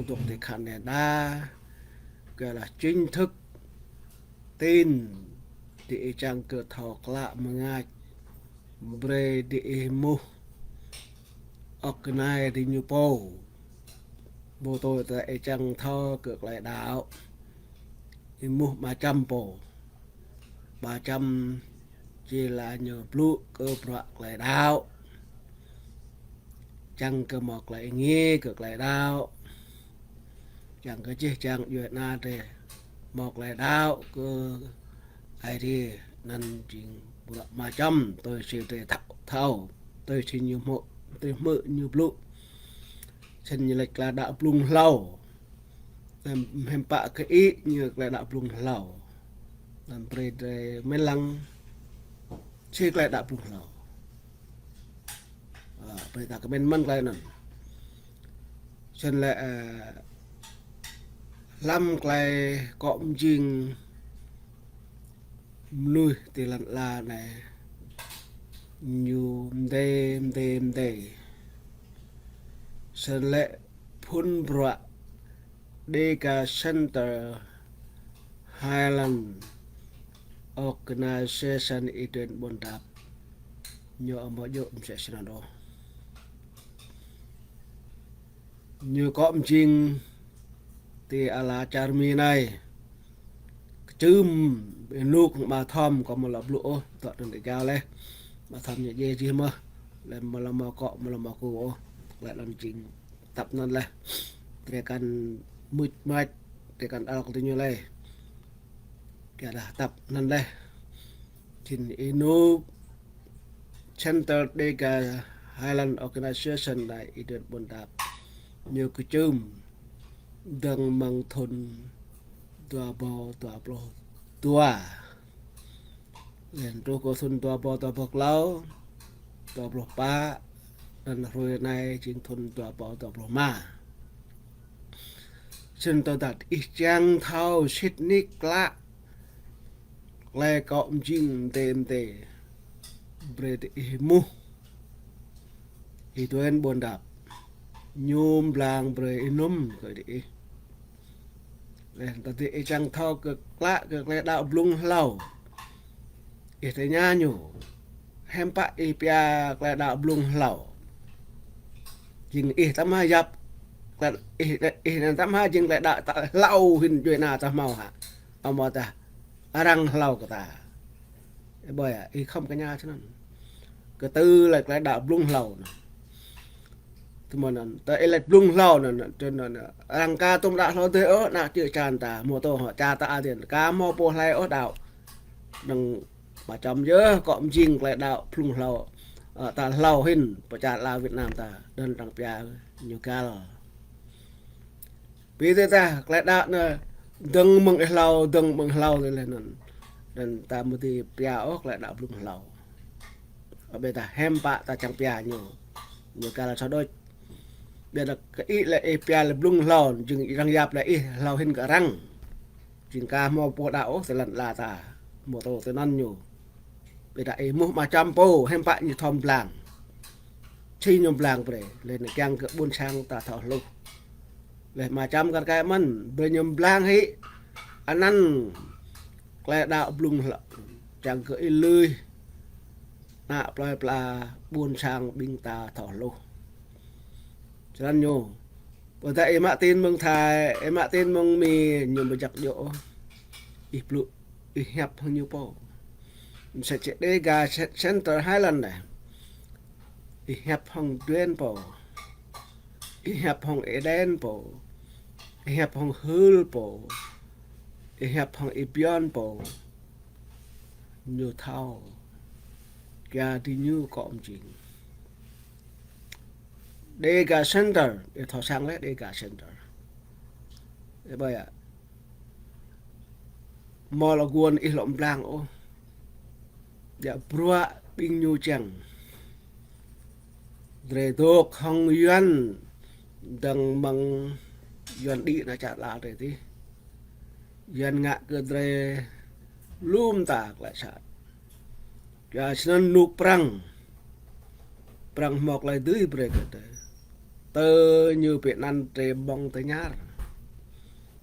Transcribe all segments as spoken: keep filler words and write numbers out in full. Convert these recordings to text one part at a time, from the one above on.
Dŏ ti Canada, kơ lah chính thức tin, diih čang kơ thâo klă mơngač, brơi diih hmư̆ ŏk kơnai diñu pô. Pô tui ta ih čang thâo kơ klei đaŏ, ih hmư̆ mơčăm pô. Mơčăm či lah ñu blŭ kơ bruă klei đaŏ. Čang kơ hmâo klei êngiê kơ klei đaŏ. Čang kơ jih jang djuai ana drei hmâo klei đaŏ kơ Aê Diê, anăn jing bruă mơčăm tui si drei thâo, thâo, tui si ñu hmư̆, drei hmư̆ ñu blŭ. Snăn ñu lač klei đaŏ blŭng hlâo. Hiư̆m pă kơ ih ñu klei đaŏ blŭng hlâo. Anăn brơi drei mĭn lăng si klei đaŏ blŭng hlâo. Ơ, brơi ta kơ mĭn mơ̆n klei anăn. Snăn lĕ, ơ, hlăm klei kŏ mjing mnuih ti lăn ala anei ñu mdê, mdê, mdê. Snăn lĕ phŭn bruă Dega Center Highland Organization Y-Duen Ƀuôn Dap ñu amâo djŏ msĕ snăn ôh. Ñu kŏ mjing ti ala čar Mi anei. Kčưm, ênuk hŏng ama Thom kâo amâo lŏ blŭ ôh, dŏ anăn êgao leh. Ama Thom ñu djai jih mơh, leh amâo lŏ mâo kŏ, amâo lŏ mâo kâo ôh. Klei anăn jing tăp anăn leh. Drei kăn mưč mač, drei kăn ăl kơ diñu leh. Kyua dah tăp anăn leh. Jing ênuk Center Dega Highland Organization anei Y-Duen Ƀuôn Dap ñu kčưm dơ̆ng mơ̆ng thŭn dua êbâo dua pluh dua. Leh truh kơ thŭn dua êbâo dua pluh klâo, dua pluh pă, anăn hruê anei jing thŭn dua êbâo dua pluh êma. Snăn tơdah ih čang thâo sĭt nik klă klei kŏ mjing mdê mdê, brơi diih hmư̆ Y-Duen Ƀuôn Dap ñu mblang brơi ênŭm kơ diih. Leh tơdah ih čang thâo kơ klă kơ klei đaŏ blŭng hlâo, ih tơña ñu: Hiư̆m pă ih pia klei đaŏ blŭng hlâo? Jing ih tơma yap, klei ih, ih anăn tơma jing klei đaŏ ta hlâo hĭn djuê ana ta hmâo hă? Amâodah arăng hlâo kơ ta? Ơ ƀơi ah, ih khŏm kơ ñu snăn. Kơ tui lĕ klei đaŏ blŭng hlâo anăn. Tơma anăn, tơ ih lač blŭng hlâo anăn, anăn, anăn, arăng ka tŭm đaŏ hlâo dih ôh, anăn čư̆ čan ta, mơ̆ tơ hŏ čar ta adian, ka mâo pô hlei ôh đaŏ. Năng mơčăm yơh kŏ mjing klei đaŏ blŭng hlâo, ơ, ta hlâo hĭn, pơ čar ala Việt Nam ta, anăn arăng pia ñu găl. Bi tơdah klei đaŏ anăn dơ̆ng mơ̆ng ih hlâo, dơ̆ng mơ̆ng ih hlâo leh anăn. Anăn ta mơ̆ dưi pia ôh klei đaŏ blŭng hlâo. Ơ, ƀiădah hiư̆m pă ta čang pia ñu, ñu găl sa đôč. Ƀiădah kơ ih lĕ ih pia lĕ blŭng hlâo, jing arăng yap lĕ ih hlâo hĭn kơ arăng. Jing ka mâo pô đaŏ ôh ti lăn ala ta, mơ̆ tơ tinăn ñu. Ƀiădah ih hmư̆ mơčăm pô, hiư̆m pă ñu thâo mblang. Si ñu mblang brơi, leh anăn kiăng kơ ƀuôn sang ta thâo hluh. Leh mơčăm kar kaĭ mơ̆n, brơi ñu mblang hĭ anăn klei đaŏ blŭng hlâo, čang kơ ih lui anăn plơi pla ƀuôn sang ƀing ta thâo hluh. Snăn ñu, ƀôdah ih mă tin mơ̆ng Thái, ih mă tin mơ̆ng Mi, ñu amâo jăk djŏ ôh. Ih blŭ, ih hiăp hŏng ñu pô. Msĕ si Dega Ce-, Center Highland anei. Ih hiăp hŏng Duen pô. Ih hiăp hŏng Êđen pô. Ih hiăp hŏng Hưl pô. Ih hiăp hŏng Ih Biôn pô. Ñu thâo. Kyua diñu kŏ mjing. Dega Center, ih thâo săng leh Dega Center. Ơ ƀơi ah. Mâo lŏ guôn ih lŏ mblang ôh. Yua bruă ƀing ñu čang. Drei dôk hŏng Yuăn dơ̆ng mơ̆ng Yuăn đĭ anăn čar ala drei dih. Yuăn ngă kơ drei lu mta klei sat. Kyua snăn ênuk Prăng. Prăng hmâo klei dưi brơi kơ drei. Ơ, ñu pơanăn drơi mơ̆ng tơñar.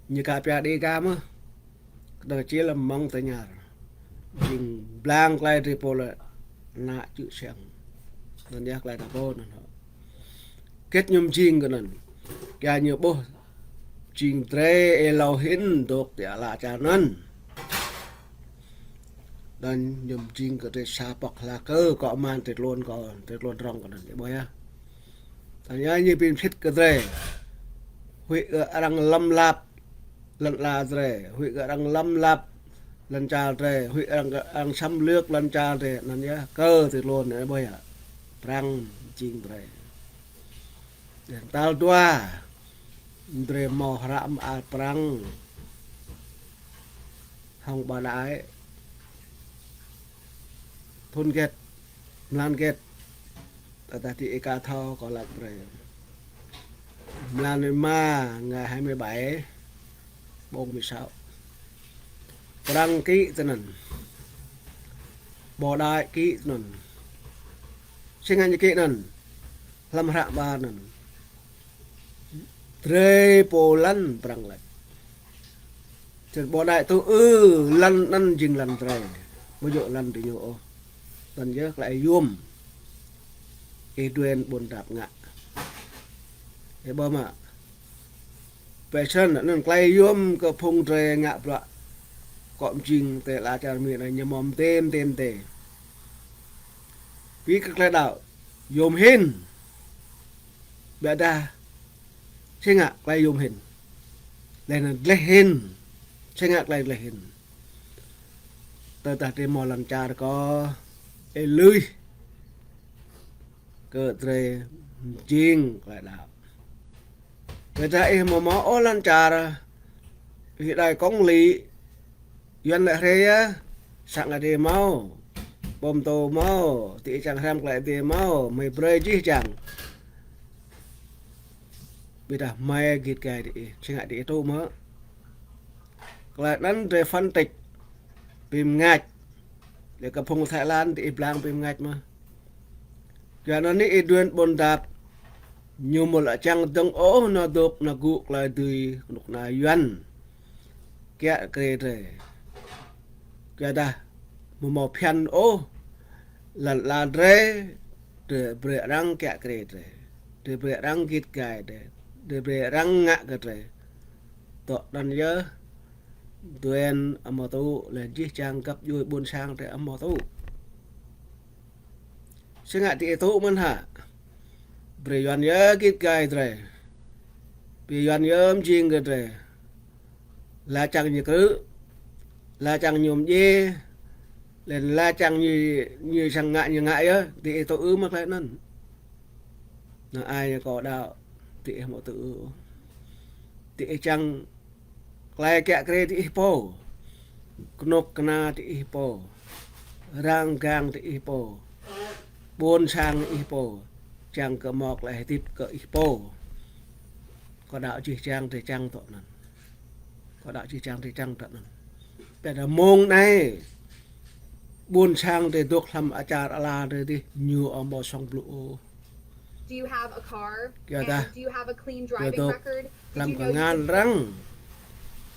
Ñu ka pia Đêga mơ̆n. Kơnơ̆ng čih lăm mơ̆ng tơñar. Jing blang tơlơi drơi pô lĕ ană čư̆ siăng. Anŭn yơh tơlơi ta pô anŭn hŏ. Hơget ñu mơjing kơ anŭn. Kiăng ñu ƀuh jing drơi êlâo hĭn dŏ ti ala čar anŭn. Anŭn ñu mơjing kơ drơi sa pŏk hla kơ kơ mơ̆n drơi tlôn kơ, drơi tlôn rŏng kơ anŭn, ih ƀuh yơh. Anŭn yơh ñu pơmĭn sĭt kơ drơi. Huĭ kơ arăng lăm lap lŏn ala drơi, huĭ kơ arăng lăm lap lŏn čar drơi, huĭ arăng, arăng xâm lược lŏn čar drơi, anŭn yơh kơ drơi tlôn anŭn, ih ƀuh yơh. Prăng jing drơi. Tal dua, drơi hmâo hră mơar Prăng hăng ƀôn đai. Thun hơget, mlan hơget, tơdah ih ka thâo kâo laĭ brơi. Mlan rơma, ngày hai mươi bảy, ƀong mười sáu. Prăng ký tui anŭn. Ƀôn đai ký tui anŭn. Sĭt ngă ñu ký anŭn. Lăm hră mơar anŭn. Drơi pô lăn Prăng laĭ. Čen ƀôn đai tŭ ư lăn anŭn jing lăn drơi. Ƀu djơ̆ lăn diñu ôh. Lăn yơh tơlơi yôm. Ih duen ƀôn dap ngă. Ih ƀuh mơ̆. Pơsăn anŭn tơlơi yôm kơ phung drơi ngă bruă. Kơ mơjing ti ala čar Mi anai ñu hmâo mơdê mơdê mơdê. Ƀing kơ tơlơi đaŏ yôm hĭn. Biă dah sĭt ngă tơlơi yôm hĭn. Laih anŭn gleh hĭn. Sĭt ngă tơlơi gleh hĭn. Tơdah drơi hmâo lŏn čar kơ, ih lui kơ drơi mơjing tơlơi đaŏ. Tơdah ih hmâo hmâo ôh lŏn čar, ih đai kông lĭ, Yuan lĕ hrơi yơh, sang adih hmâo, pơm tô hmâo, ti ih čang hrăm tơlơi adih hmâo, mơi brơi jih jang. Ƀiădah mơi git gai diih, sĭt ngă diih tŭ mơ̆. Tơlơi anŭn drơi phân tích, pơmĭn ngă. Lĕ kơ phung Thái Lan diih blang pơmĭn ngă mơ̆n. Yua anŭn anai ih duen ƀôn dap. Ñu mơ̆ lĕ čang dơ̆ng ôh nao dŏ nao gŭ tơlơi dưi kơnuk kơna Yuan. Kiă kriê drơi. Yua dah mơ̆ hmâo phiăn ôh. Lăn ala drơi, drơi brơi arăng kiă kriê drơi. Drơi brơi arăng git gai drơi. Drơi brơi arăng ngă kơ drơi. Tŏ anŭn yơh. Duen amâo tŭ lĕ jih jang găp djuê ƀôn sang drơi amâo tŭ. Sĭt ngă diih tŭ mơ̆n hă. Brơi Yuan yơh git gai drơi. Brơi Yuan yơh mơjing kơ drơi. Laĭ čang ñu krư̆. Laĭ čang ñu mdjiê. Laih anŭn laĭ čang ñu, ñu sang ngă ñu ngă yơh. Diih tŭ ư mơ̆ tơlơi anŭn. Anŭn ai ñu kâo đaŏ. Diih hmâo tŭ ư. Diih čang tơlơi kiă kriê diih pô. Kơnuk kơna diih pô. Răng gang diih pô. Ƀôn sang ih pô. Čang kơ hmâo tơlơi hơdip kơ ih pô. Kâo đaŏ jih jang drơi čang tŏ anŭn. Kâo đaŏ jih jang drơi čang tŏ anŭn. Biă dah mông anai. Ƀôn sang drơi dŏ lăm čar ala drơi dih ñu amâo song blŭ ôh. Do you have a car? Yua dah. And do you have a clean driving record? Dŏ lăm kơngan arăng.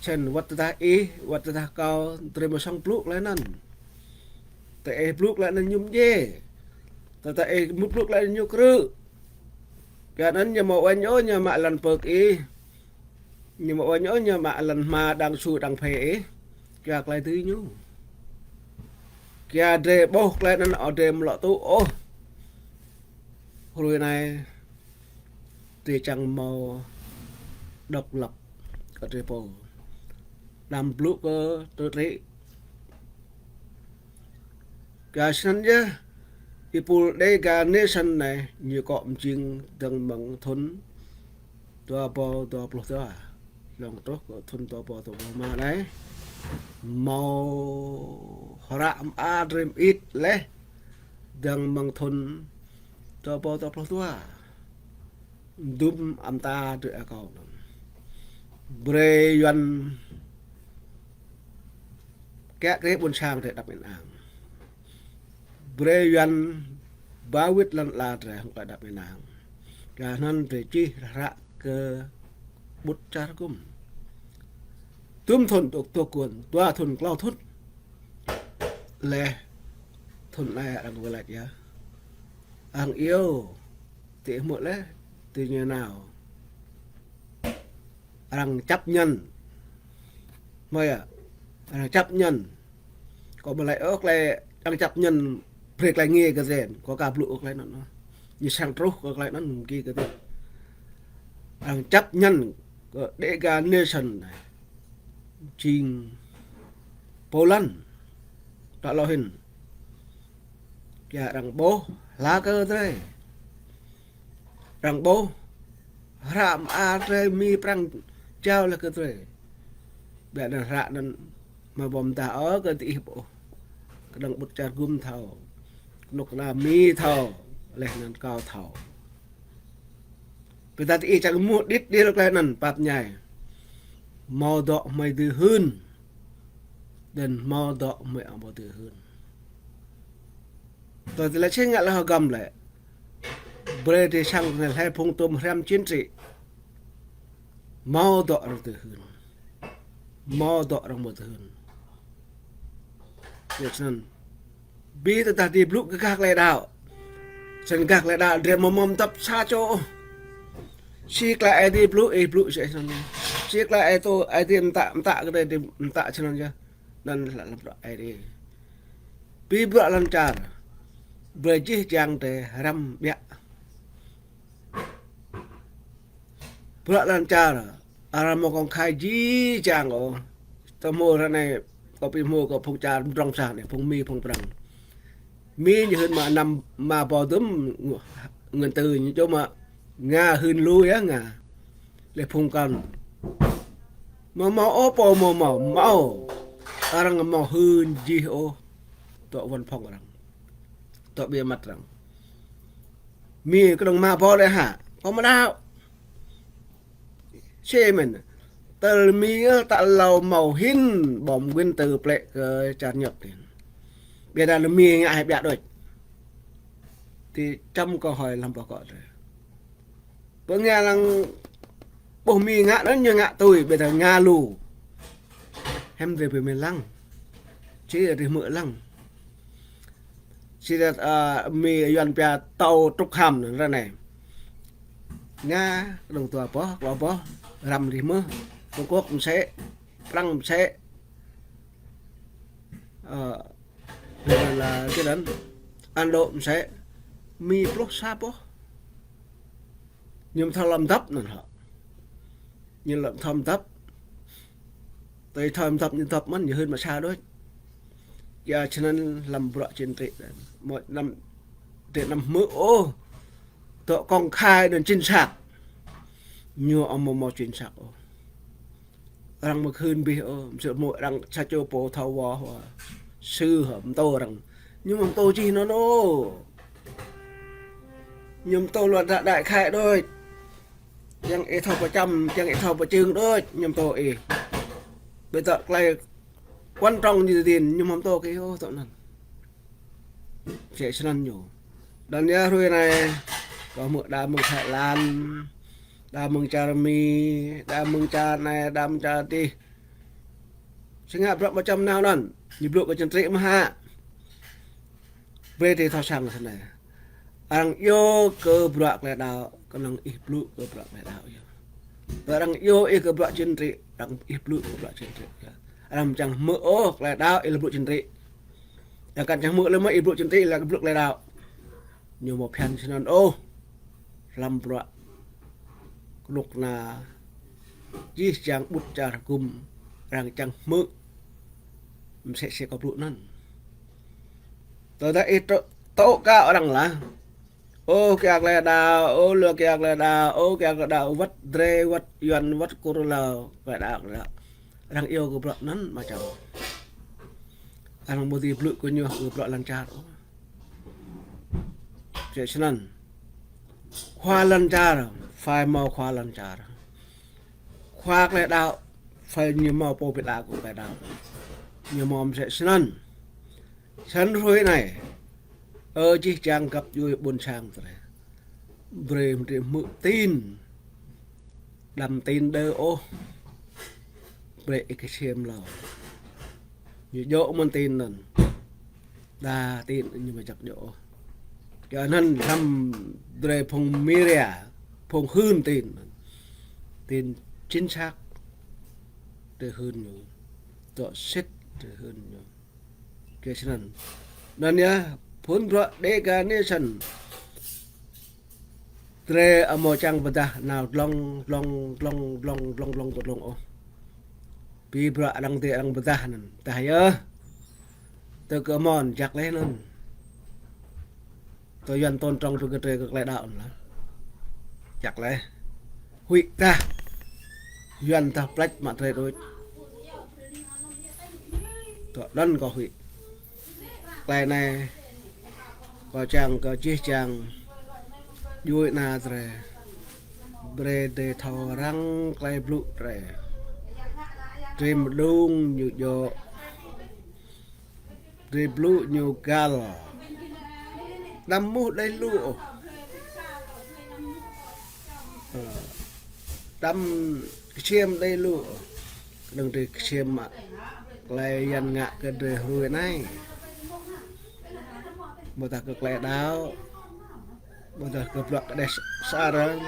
Čen wơ̆t tơdah ih, wơ̆t tơdah kâo, drơi mơ̆ song blŭ tơlơi anŭn. Tơ ih blŭ tơlơi anŭn ñu mdjiê. Tơ, tơ ih mŭt blŭ tơlơi anŭn ñu krư̆. Yua anŭn ñu mơ̆ wơ̆n ñu mă lŏn pơk ih. Ñu mơ̆ wơ̆n ñu mă lŏn hma đang su đang phê ih. Kiă tơlơi dưi ñu. Kiă drơi ƀuh tơlơi anŭn ôh drơi mlŏ tŭ ôh. Hrơi anai drơi čang hmâo độc lập kơ drơi pô. Đăm blŭ kơ tơtrĭ. Kơ snăn yơh, ih pul Đêga Nation anai, ñu kơ mơjing dơ̆ng mơ̆ng thun dua rơbâo dua pluh dua. Lŏng truh kơ thun dua rơbâo dua pluh rơma anai. Hmâo hră mơar drơi mơit laih dơ̆ng mơ̆ng thun dua rơbâo dua pluh dua. Dŭm amta drơi akâo anŭn. Brơi Yuan kiă kriê ƀôn sang drơi đăp in ang. Brơi Yuan ba wĭt lŏn ala drơi hăng tơlơi đăp in ang. Kơ anŭn drơi čih hră kơ ƀut čar gum. Dŭm thŭn dŏ, dŏ kuôn, dua thŭn klâo thŭn. Laih thŭn anai arăng wơ̆t laĭ yơh. Arăng iâu, tơ hmư̆ laih, tơ ñu nao. Arăng chấp nhận. Mơi ah, arăng chấp nhận. Kâo ƀu laĭ ôh tơlơi arăng chấp nhận brơi tơlơi ngiê kơ drơi. Kâo aka blŭ ôh tơlơi anŭn. Ñu sang truh kơ tơlơi anŭn mơ̆ng gih kơ drơi. Arăng chấp nhận kơ Dega Nation anai. Jing pô lăn. Tơ lŏ hĭn. Kơ arăng ƀuh, hla kơ drơi. Arăng ƀuh, hră mơar drơi Mi Prăng jao laih kơ drơi. Biă anŭn hră anŭn mơ̆ ƀu mơdah ôh kơ diih ƀuh. Kơnơ̆ng ƀut čar gum thâo. Kơnuk kơna Mi thâo, laih anŭn kâo thâo. Pơdah diih čang hmư̆ đĭt đĭl tơlơi anŭn pap ñai. Hmâo dŏ hmơi dưi hưn. Đơ̆n hmâo dŏ hmơi ƀu dưi hưn. Tơdah tơlơi sĭt ngă laih hơgăm lĕ. Brơi drơi sang tơlơi hlơi phung tŭm hriăm chính trị. Hmâo dŏ arăng dưi hưn. Hmâo dŏ arăng ƀu dưi hưn. Yua anŭn. Bi tơdah diih blŭ kơ gah tơlơi đaŏ. Snăn gah tơlơi đaŏ drơi mơ̆ mơ̆ mơdăp sa čô ôh. Si tơlơi Aê Diê blŭ, ih blŭ sĭt snăn yơh. Si tơlơi Aê Diê, Aê Diê mtă, mtă kơ drơi, drơi mtă snăn yơh. Anŭn lăp lăm bruă Aê Diê. Bi bruă lŏn čar. Brơi jih jang drơi hrăm biă. Bruă lŏn čar, arăng mơ̆ kông khai jih jang ôh. Tơ hmô ră anai, kâo pi hmô kơ phung čar mdrŏng sah anai, phung Mi, phung Prăng. Mi ñu hưn mă năm, mă ƀâo dŭm ngăn tư ñu čô mă Nga hưn lu yơh Nga. Laih phung kăn. Mơ̆ hmâo ôh pô mơ̆ hmâo, hmâo. Arăng hmâo hưn jih ôh. Dŏ văn phòng arăng. Dŏ bia măt arăng. Mi kơnơ̆ng mă ƀâo laih hă. Kâo mơ̆ đaŏ. Sĭt mơ̆n. Tơl Mi ơ, ta lâo hmâo hĭn bom nguyên tử plĕ kơ čar Nhật hĭn. Biă dah lĕ Mi ngă hĭ biă đôč. Ti čăm kơ hơi lăm pơkŏ tơ. Pơ Nga lăng ƀuh Mi ngă anŭn ñu ngă tui, biă dah Nga lu. Hăm drơi pơmĭn lăng. Či drơi hmư̆ lăng. Či dah, ơ, Mi Yuan pia tâo trŭk hăm anŭn ră anai. Nga, kơnơ̆ng dua boh, klâo boh, răm rih mơh. Trung Quốc msĕ, Prăng msĕ. Ơ, anŭn lĕ, kơ anŭn, Ấn Độ msĕ. Mi pluh sa boh. Ñu mơ̆ thâo lăm dăp anŭn hă. Ñu lăm thâo mơdăp. Tơl thâo mơdăp ñu dăp mơ̆n, ñu hưn mă sa đôč. Yua anŭn lăm bruă chính trị. Mơ̆ năm, drơi năm hmư̆ ôh. Dŏ công khai anŭn chính xác. Ñu ƀu hmâo, hmâo chính xác ôh. Arăng mơ̆ hưn bih ôh, msĕ mơ̆ arăng sa čô pô thâo wơ̆t hua. Sư hă mtô arăng. Ñu mơ̆ mtô jih anŭn ôh. Ñu mtô luă đa-, đại khái đôč. Kiăng ih thâo pơčăm, kiăng ih thâo pơčưng đôč, ñu mtô ih. Biă dah tơlơi quan trọng ñu tin, ñu mơ̆ mtô kơ ih ôh tơ anŭn. Msĕ snăn ñu. Đơ̆n yơh hrơi anai, kâo hmư̆ đa mơ̆ng Thái Lan, đa mơ̆ng čar Mi, đa mơ̆ng čar anai, đa mơ̆ng čar adih. Sĭt ngă bruă mơčăm nao anŭn, ñu blŭ kơ chính trị mơ̆ hă. Brơi drơi thâo săng snei. Arăng iâu kơ bruă tơlơi đaŏ, kơnơ̆ng ih blŭ kơ bruă tơlơi đaŏ yơh. Arăng iâu ih kơ bruă chính trị, arăng ih blŭ kơ bruă chính trị yơh. Arăng čang hmư̆ ôh tơlơi đaŏ, ih lĕ blŭ chính trị. Arăng kăn čang hmư̆ lĕ mơ̆ ih blŭ chính trị, ih lĕ blŭ tơlơi đaŏ. Ñu ƀu phiăn snăn ôh. Lăm bruă kơnuk kơna jih jang ƀut čar gum arăng čang hmư̆. Msĕ si kâo blŭ anŭn. Tơdah ih tơ-, tơ̆ kơ arăng lah. Ơ kiăk tơlơi đaŏ, ơ lĕ kiăk tơlơi đaŏ, ơ kiăk tơlơi đaŏ, wơ̆t drơi, wơ̆t Yuan, wơ̆t Kur lĕ tơlơi đaŏ, tơlơi đaŏ. Arăng iâu kơ bruă anŭn mơčăm. Arăng ƀu dưi blŭ kơ ñu kơ bruă lŏn čar ôh. Msĕ snăn. Khua lŏn čar, phải hmâo khua lŏn čar. Khua tơlơi đaŏ, phải ñu hmâo pô pơđar kơ tơlơi đaŏ. Ñu hmâo msĕ snăn. Snăn hrơi anai. Ơ jih jang găp djuê ƀuôn sang tơlơi. Brơi mơ̆n drơi hmư̆ tin. Đăm tin đơ ôh. Brơi ih kơsem hlâo. Ñu djơ̆ mơ̆n tin anŭn. Đa tin ñu ƀu čăk djơ̆ ôh. Kơ anŭn hlăm drơi phung media, phung hưn tin. Tin chính xác. Drơi hưn ñu. Dŏ sĭt drơi hưn ñu. Kơ snăn. Anŭn yơh, phŭn bruă Dega Nation. Drơi amâo čang pơdah nao dlông, dlông, dlông, dlông, dlông, dlông, dlông ôh. Bi bruă arăng tơ arăng pơdah anŭn. Tah yơh. Tơ kơ mơ̆n, jak leh anŭn. Tơ Yuan tôn trọng pơ kơ drơi kơ klei đaŏ anŭn lah. Jak leh. Huĭ tah. Yuan tah plĕč mă drơi đôč. Tơ anŭn kâo huĭ. Klei anai kâo čang kơ jih jang djuê ana drơi. Brơi drơi thâo răng klei blŭ drơi. Drơi mơđung ñu djơ̆. Drơi blŭ ñu găl. Đăm mŭt đei lu ôh. Ơ, đăm kơsem đei lu ôh. Kơnơ̆ng drơi kơsem mă klei Yuan ngă kơ drơi hrơi anai. Mơ̆ tah kơ klei đaŏ. Mơ̆ tah kơ bruă kơđeh sa arăng.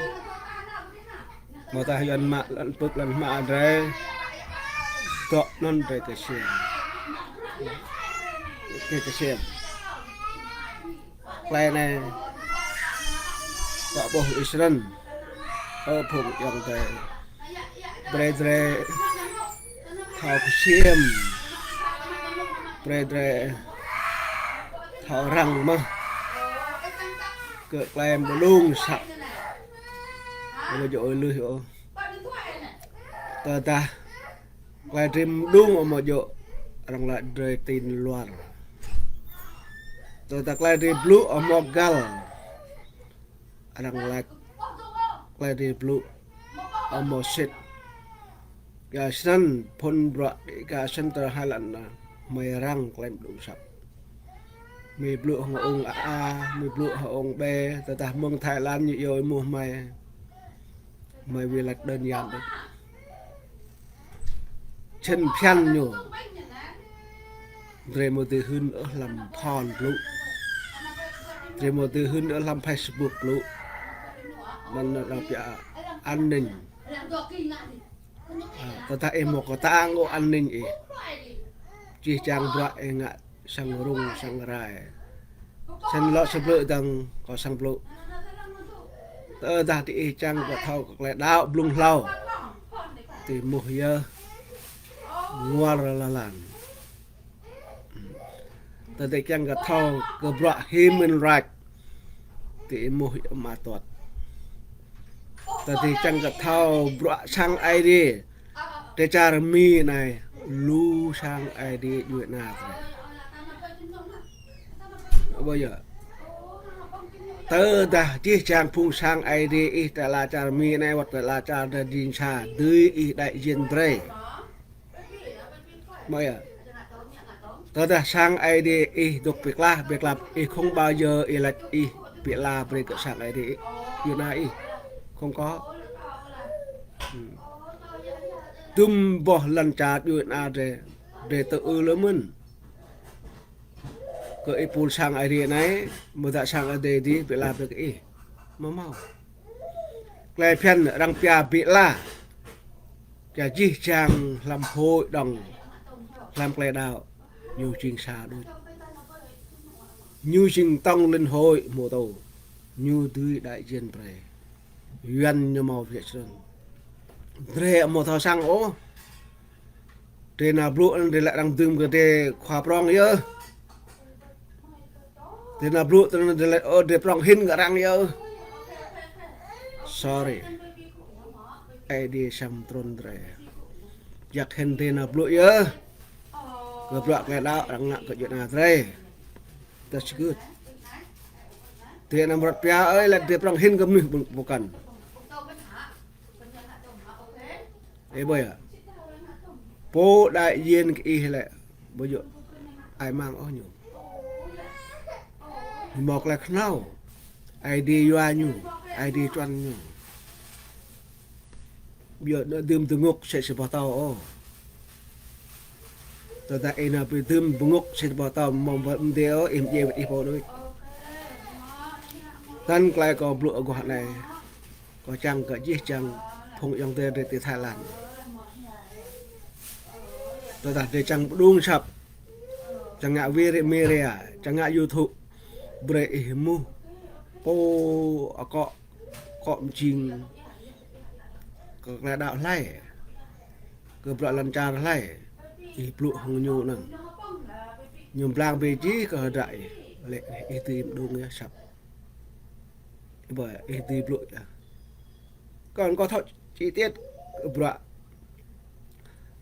Mơ̆ tah Yuan mă lăn pơ̆k lăn hmua drơi. Dŏ anŭn drơi kơsem. Drơi kơsem. Klei anai. Kâo ƀuh ih snăn. Ơ phung ayŏng adơi. Brơi drơi thâo kơsem. Brơi drơi thâo răng mơ̆n. Kơ klei mơđung săp. Amâo djơ̆ ôh lưh ôh. Tơdah klei drơi mơđung amâo djơ̆, arăng laĭ drơi tin luar. Tơdah klei drơi blŭ amâo găl. Arăng laĭ klei drơi blŭ amâo sĭt. Kơ snăn phŭn bruă Dega Center Highland anai, hmei răng klei mơđung săp. Hmei blŭ hăng ung A, hmei blŭ hăng ung B, tơdah mơ̆ng Thái Lan ñu iâu êmuh hmei. Hmei wĭt laĭ đơn giản đôč. Čhĭn phiăn ñu. Drơi amâo dưi hưn ôh hlăm phone blŭ. Drơi amâo dưi hưn ôh hlăm Facebook blŭ. Anăn arăng pia an ninh. Ơ, tơdah ih mâo kơtang ôh an ninh ih. Jih jang bruă ih ngă sang rŭng sang rai. Snăn lŏ sa blư̆ dơ̆ng kâo srăng blŭ. Tơdah diih čang kơ thâo kơ klei đaŏ blŭng hlâo. Diih êmuh yơh. Ngual lăn lan. Tơdah čang kơ thâo kơ bruă human right. Diih êmuh yơh mă tuăt. Tơdah čang kơ thâo bruă sang Aê Diê. Tơ čar Mi anai, lu sang Aê Diê djuê ana drơi. Ƀuh yơh. Tơdah jih jang phung sang Aê Diê ih tơ ala čar Mi anai wăt tơ ala čar drơi jing sa, dưi ih đại diện drơi. Ƀuh yơh. Tơdah sang Aê Diê ih dôk bi klah, bi klăp, ih không bao giờ ih laĭ ih bi ala brơi kơ sang Aê Diê ih, djuê ana ih. Không có. Hmm. Dŭm boh lăn čar djuê ana drơi, drơi tơ ư lơ mơ̆n. Kơ ih pul sang Aê Diê anai, mơ̆ dah sang Aê Diê dih bi ala brơi kơ ih. Mơ̆ mâo. Klei phiăn arăng pia bi ala. Pia jih jang hlăm hội đồng, hlăm klei đaŏ, ñu jing sa đôč. Ñu jing tổng liên hội mô tô. Ñu dưi đại diện brơi. Yuan ñu mâo Việt Sơn. Drơi amâo thâo săng ôh. Drơi nao blŭ anăn drơi laĭ arăng dưm kơ drơi khua prŏng yơh. Drơi nao blŭ tơ anăn drơi laĭ, ơ, drơi prŏng hĭn kơ arăng yơh. Sorry. Aê Diê săm trŭn drơi. Jak hĭn drơi nao blŭ yơh. Kơ bruă klei đaŏ arăng ngă kơ djuê ana drơi. That's good. Drơi nao mrŏt pia ơi, laĭ drơi prŏng hĭn kơ mnuih ƀu-, ƀu kăn. Ê ƀuh yơh. Pô đại diện kơ ih lĕ, ƀu djơ̆ ai mang ôh ñu. Ñu mâo klei khnâo. Aê Diê yua ñu. Aê Diê čuăn ñu. Ƀiă đơ dưm dơngŏk sĕ sĕ boh tâo ôh. Tơdah ih nao ƀu dưm dơngŏk sĕ sĕ boh tâo mơ̆ng ƀơi mơdê ôh, ih mơdjai wơ̆t ih pô đôč. Tăn tơlơi kâo blŭ aguah anai. Kâo čang kơ jih jang phung ayŏng adơi drơi ti Thái Lan. Tơdah drơi čang pơđung asăp, čang ngă wiri miri, čang ngă YouTube, brơi ih mŭt pô akŏ, akŏ mơjing kơ tơlơi đaŏ hlơi, kơ bruă lŏn čar hlơi, ih blŭ hăng ñu anŭn. Ñu blang bê jih kơ hơdră ih, lĕ ih dưi pơđung yơh asăp. Ƀơi ih dưi blŭ yơh. Kâo, kâo thâo chi tiết bruă,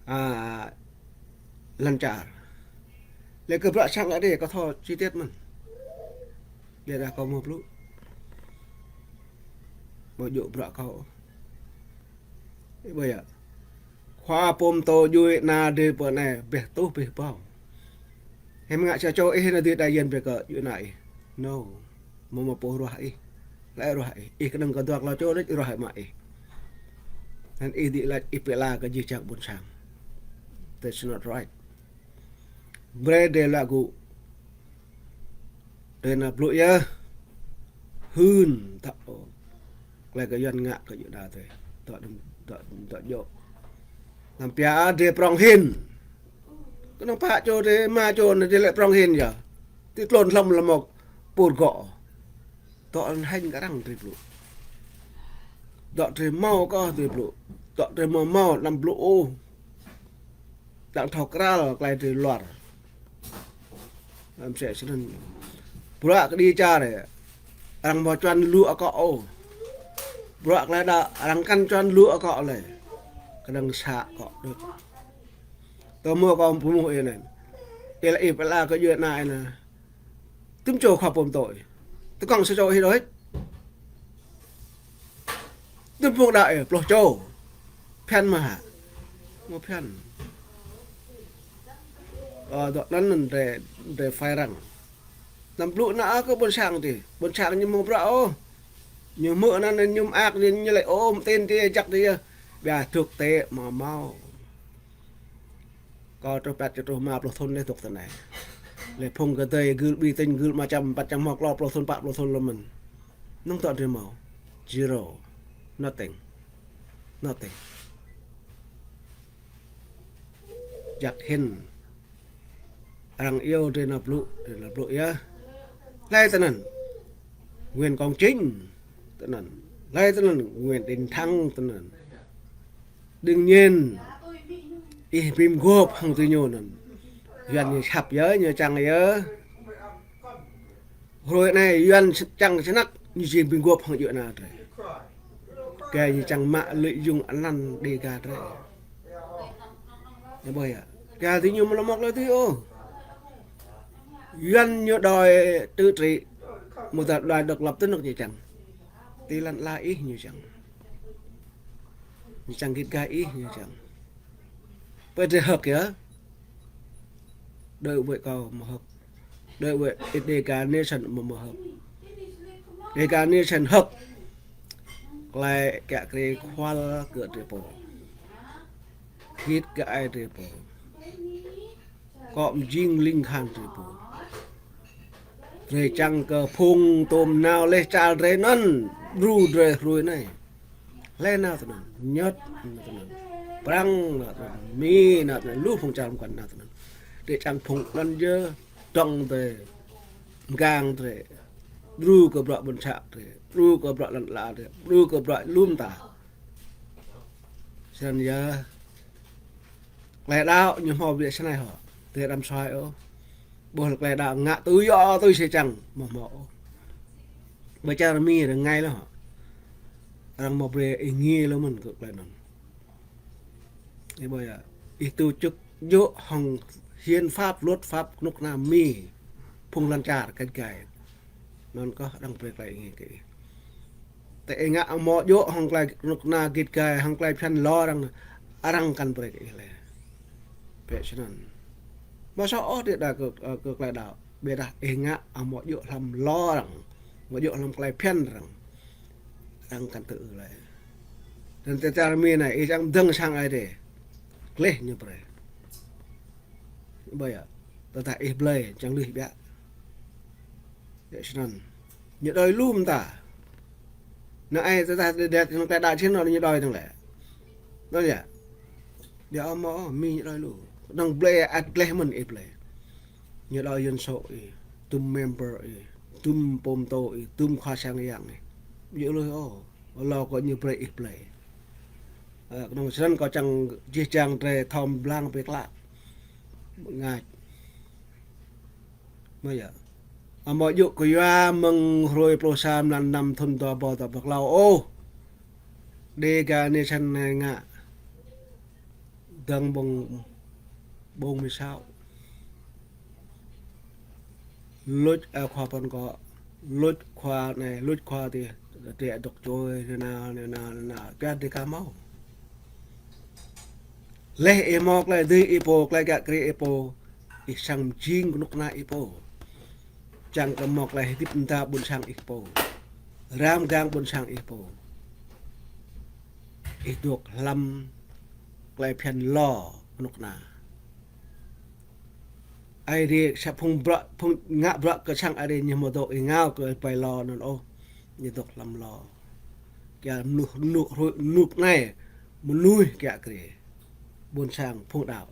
a, lŏn čar. Lĕ kơ bruă sang adih kâo thâo chi tiết mơ̆n. Ƀiădah kâo mơ̆ blŭ. Mơ̆ djơ̆ bruă kâo. Ih ƀuh yơh. Khua pô pơtô djuai ana drơi pơ anai, ƀĕ tuh ƀĕ ƀâo. Hiư̆m ngă sa čô ih nao dưi đại diện ƀĕ kơ djuai ana ih. No. Mơ̆ mơ̆ pô ruah ih. Laĭ ruah ih. Ih kơnơ̆ng kơ dua klâo čô đôč ruah mă ih. Anŭn ih dưi laĭ ih pơala kơ jih jang ƀôn sang. That's not right. Brơi drơi laĭ gŭ. Drơi nao blŭ yơh. Hưn tŏ ôh. Tơlơi kơ Yuan ngă kơ djuai ana drơi. Tŏ, tŏ, tŏ djơ̆. Anăm pia drơi prŏng hĭn. Kơnơ̆ng pă čô drơi, rơma čô anai drơi lĕ prŏng hĭn yơh. Ti tlôn hlŏm lăm mŏk pur gŏ. Tŏ anŭn hêñ kơ arăng drơi blŭ. Tŏ drơi hmâo kơ drơi blŭ. Tŏ drơi hmâo hmâo anăm blŭ ôh. Đang thâo krăl tơlơi drơi luar. Anăm sĕ snăn. Bruă kơđi čar yơh. Arăng hmâo čuăn lu akŏ ôh. Bruă tơlơi đaŏ arăng kăn čuăn lu akŏ lĕ. Kơnơ̆ng sa akŏ đôč. Tơma kâo pơhmuh ih anai. Ih laĭ ih pơala kơ djuai ana ih anai. Tŭm čô khua pô pơtô ih. Tơkŏng sa čô ih đôč. Tŭm phung đaŏ ih, pluh čô. Phiăn mơ̆ hă? Mơ̆ phiăn. Ơ, dŏ anŭn anŭn drơi, drơi phai arăng. Anăm blŭ anai kơ ƀôn sang tih. Ƀôn sang ñu hmâo bruă ôh. Ñu hmư̆ anŭn anŭn ñu mơak, ñu, ñu laĭ ôh, mơtĭn tih, jak tih yơh. Ƀiă thực tế mơ̆ hmâo. Kâo truh păt čô truh rơma pluh thŭn lĕ dŏ tơ anai. Lĕ phung kơdơi gưl ƀing tĭng gưl mơčăm păt čăm hmâo klâo pluh thŭn pă pluh thŭn lơ̆m mơ̆n. Anŭn tŏ drơi hmâo. Zero. Nothing. Nothing. Jak hĭn. Arăng iâu drơi nao blŭ, drơi nao blŭ yơh. Hlơi tơ anŭn? Nguyễn Công Chính tơ anŭn. Hlơi tơ anŭn? Nguyễn Đình Thắng tơ anŭn. Đương nhiên, ih ƀĭm gôp hăng tui ñu anŭn. Yuan ñu săp yơh, ñu čang yơh. Hrơi anai Yuan čang snăk, ñu či ƀĭm gôp hăng djuai ana drơi. Kơ ñu čang mă lợi dụng anăn Đêga drơi. Ih ƀuh yơh. Kơ tui ñu mơ̆ lơ̆m mŏk lĕ tui ôh. Yuan ñu đòi tự trị, mơ̆ ta đòi độc lập tơ anŭn ñu čang. Ti lăn ala ih ñu čang. Ñu čang git gai ih ñu čang. Pơ drơi hơ̆k yơh. Đơi wơ̆t kâo mơ̆ hơ̆k. Đơi wơ̆t Đêga Nation mơ̆ mơ̆ hơ̆k. Đêga Nation hơ̆k. Tơlơi kiă kriê khual kơ drơi pô. Git gai drơi pô. Akŏ mơjing ling khan drơi pô. Drơi čang kơ phung tôm nao leh čar drơi anŭn, đru drơi hrơi anai. Hlơi nao tơ anŭn, Nhật nao tơ anŭn, Prăng nao tơ anŭn, Mi nao tơ anŭn, lu phung čar mơkăn nao tơ anŭn. Drơi čang phung lăn jơ, dŏng drơi, mgang drơi, đru kơ bruă ƀôn sang drơi, đru kơ bruă lăn ala drơi, đru kơ bruă lŏm ta. Snăn yơh. Tơlơi đaŏ ñu hmâo ƀiă snei hŏ. Tơdah đăm suaih ôh. Ƀuh tơlơi đaŏ ngă tui yơh, tui sĭt čang. Mơ̆ hmâo ôh. Ƀơi čar Mi rơngai lĕ hŏ. Arăng hmâo brơi ih ngă lĕ mơ̆n kơ tơlơi anŭn. Ih ƀuh yơh. Ih tổ chức djơ̆ hăng hiến pháp, luật pháp kơnuk kơna Mi. Phung lăn čar kĕt gai. Anŭn kơh arăng brơi tơlơi ih ngă kơ ih. Tơ ih ngă hmâo djơ̆ hăng tơlơi kơnuk kơna git gai, hăng tơlơi phiăn lŏ arăng, arăng kăn brơi kơ ih lĕ. Pĕ snăn. Mơ̆ soh ôh tơdah kơ, kơ tơlơi đaŏ. Ƀiădah ih ngă hmâo djơ̆ hlăm lŏ arăng. Hmâo djơ̆ hlăm tơlơi phiăn arăng. Arăng căn tự lĕ. Anŭn tơdah čar Mi anai, ih čang dơ̆ng sang Ơi Adai. Gleh ñu brơi. Ƀơi yơh. Tơdah ih blơi, čang lui biă. Yơh, snăn. Ñu đòi lu mơta. Năng ai tơdah đe-, đe-, năng tơdah čin ñu đòi năng lĕ. Đòi yơh. Biă mơ̆, Mi ñu đòi lu. Năng blơi ăt gleh mơ̆n ih blơi. Ñu đòi dân số ih, dŭm member ih, dŭm pô mtô ih, dŭm khua sang yang ih. Yơh lu ôh. Lŏ kơ ñu brơi ih blơi. Ơ, kơnơ̆ng snăn kâo čang jih jang drơi thâo blang pĕ klă. Ngă. Mơ̆ yơh. Amâo djơ̆ kơ yua mơ̆ng hrơi pluh sa mlan năm thŭn dua ƀâo dua pluh klâo ôh. Dega Nation anai ngă. Dơ̆ng ƀơ̆ng, ƀơ̆ng mơsao. Luč, ơ, khua păn kơ, luč khua anai, luč khua adih, adih dŏ čôi, nanao, nanao, nanao, kiă dêh ka mâo. Leh ih mâo klei dưi ih pô, klei kiă kriê ih pô, ih srăng mjing kơnuk kơna ih pô. Čang kơ mâo klei hơdip mơda ƀuôn sang ih pô. Răm gang ƀuôn sang ih pô. Ih dŏ hlăm klei phiăn lŏ kơnuk kơna. Ơi Adai sa phung bruă, phung ngă bruă kơ sang Ơi Adai ñu mơ̆ dŏ ih ngă kơ ƀai lŏ anŭn ôh. Ñu dŏ hlăm lŏ. Kiă mơnuih, mơnuih, mơnuih anai, mơnuih kiă kriê. Ƀuôn sang phung đaŏ.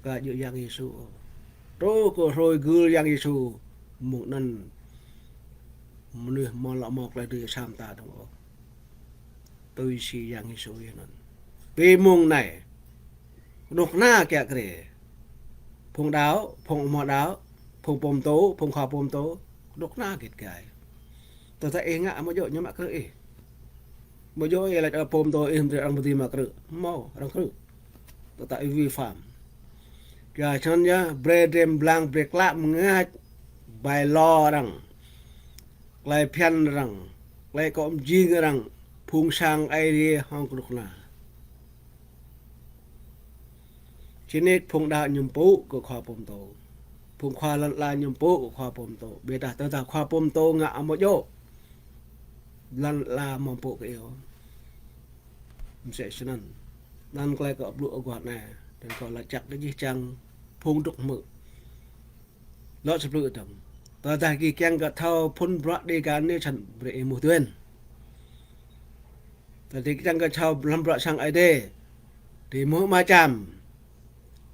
Ka djơ̆ Yang Yêsu. Truh kơ hrơi gưl Yang Yêsu. Mơ̆ng anŭn mơnuih mơ̆ lŏ mâo klei dưi sa mơta dơ̆ng ôh. Tui si Yang Yêsu yơh anŭn. Bi mơ̆ng anai. Kơnuk kơna kiă kriê. Phung đaŏ, phung hmâo đaŏ, phung pô mtô, phung khua pô mtô. Kơnuk kơna git gai. Tơdah ih ngă amâo djơ̆ ñu mă krư̆ ih. Amâo djơ̆ ih lač, ơ, pô mtô ih mơ̆ arăng pơdơi mă krư̆. Mâo, arăng krư̆. Tơdah ih vi phạm. Kiă snăn yơh, brơi drơi blang, brơi klă mơngač. Ƀai lŏ arăng. Klei phiăn arăng. Klei kŏ mjing arăng. Phung sang Ơi Adai hŏng kơnuk kơna. Činik phung đaŏ ñu mpŭ kơ khua pô mtô. Phung khua lăn ala ñu mpŭ kơ khua pô mtô. Ƀiădah tơdah khua pô mtô ngă amâo djơ̆. Lăn ala amâo mpŭ kơ iâu. Msĕ snăn. Anăn klei kâo blŭ aguah anai. Anăn kâo lač jăk kơ jih jang phung dŏ hmư̆. Lŏ sơplư dơ̆ng. Tơdah gih kiăng kơ thâo phŭn bruă Dega Nation brơi ih êmuh tuen. Tơdah gih kiăng kơ thâo hlăm bruă sang Ơi Adai. Gih êmuh mơčăm.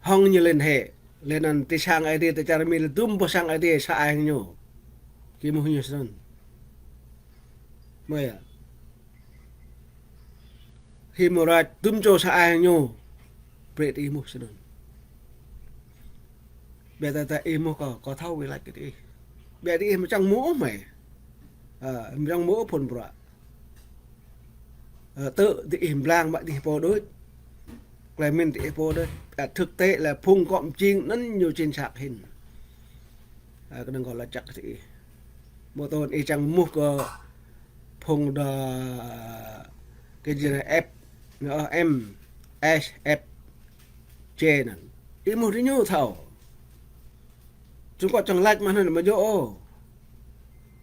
Hŏng ñu liên hệ. Lĕ anăn ti sang Ơi Adai, ti čar Mi lĕ dŭm boh sang Ơi Adai sa ai hăng ñu. Gih êmuh ñu snăn. Mơ̆ yơh. Hơmâo ră dŭm čô sa ai ñu. Brơi ti ih êmuh snăn. Ƀiădah tơdah ih êmuh kâo, kâo thâo wĭt lač kơ ih. Ƀiădah ih mơčang êmuh mơ̆. Ơ, mơčang êmuh phŭn bruă. Ơ, tơ ti ih blang mă ti ih pô đôč. Klei mĭn ti ih pô đôč. Ơ, thực tế lĕ phung kŏ mjing anăn ñu chính xác hĭn. Ơ, kơnơ̆ng kâo lač jăk kơ ih. Mơ̆ tơl ih čang êmuh kơ phung đa kơ jing F, ơ, M, S, F, J anăn. Ih êmuh diñu thâo. Čung kŏ čang lač mă anăn amâo djơ̆ ôh.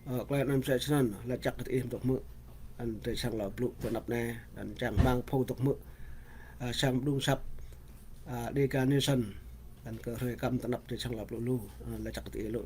Ơ, klei anăn msĕ snăn, lač jăk kơ ih dŏ hmư̆. Anăn drơi sang lŏ blŭ tơ anăp anai, anăn čang rơmang phung dŏ hmư̆. Ơ, sang mđung asăp, ơ, Dega Nation. Anăn kơ hrơi kăm tơ anăp drơi sang lŏ blŭ lu, anăn lač jăk kơ ih lu.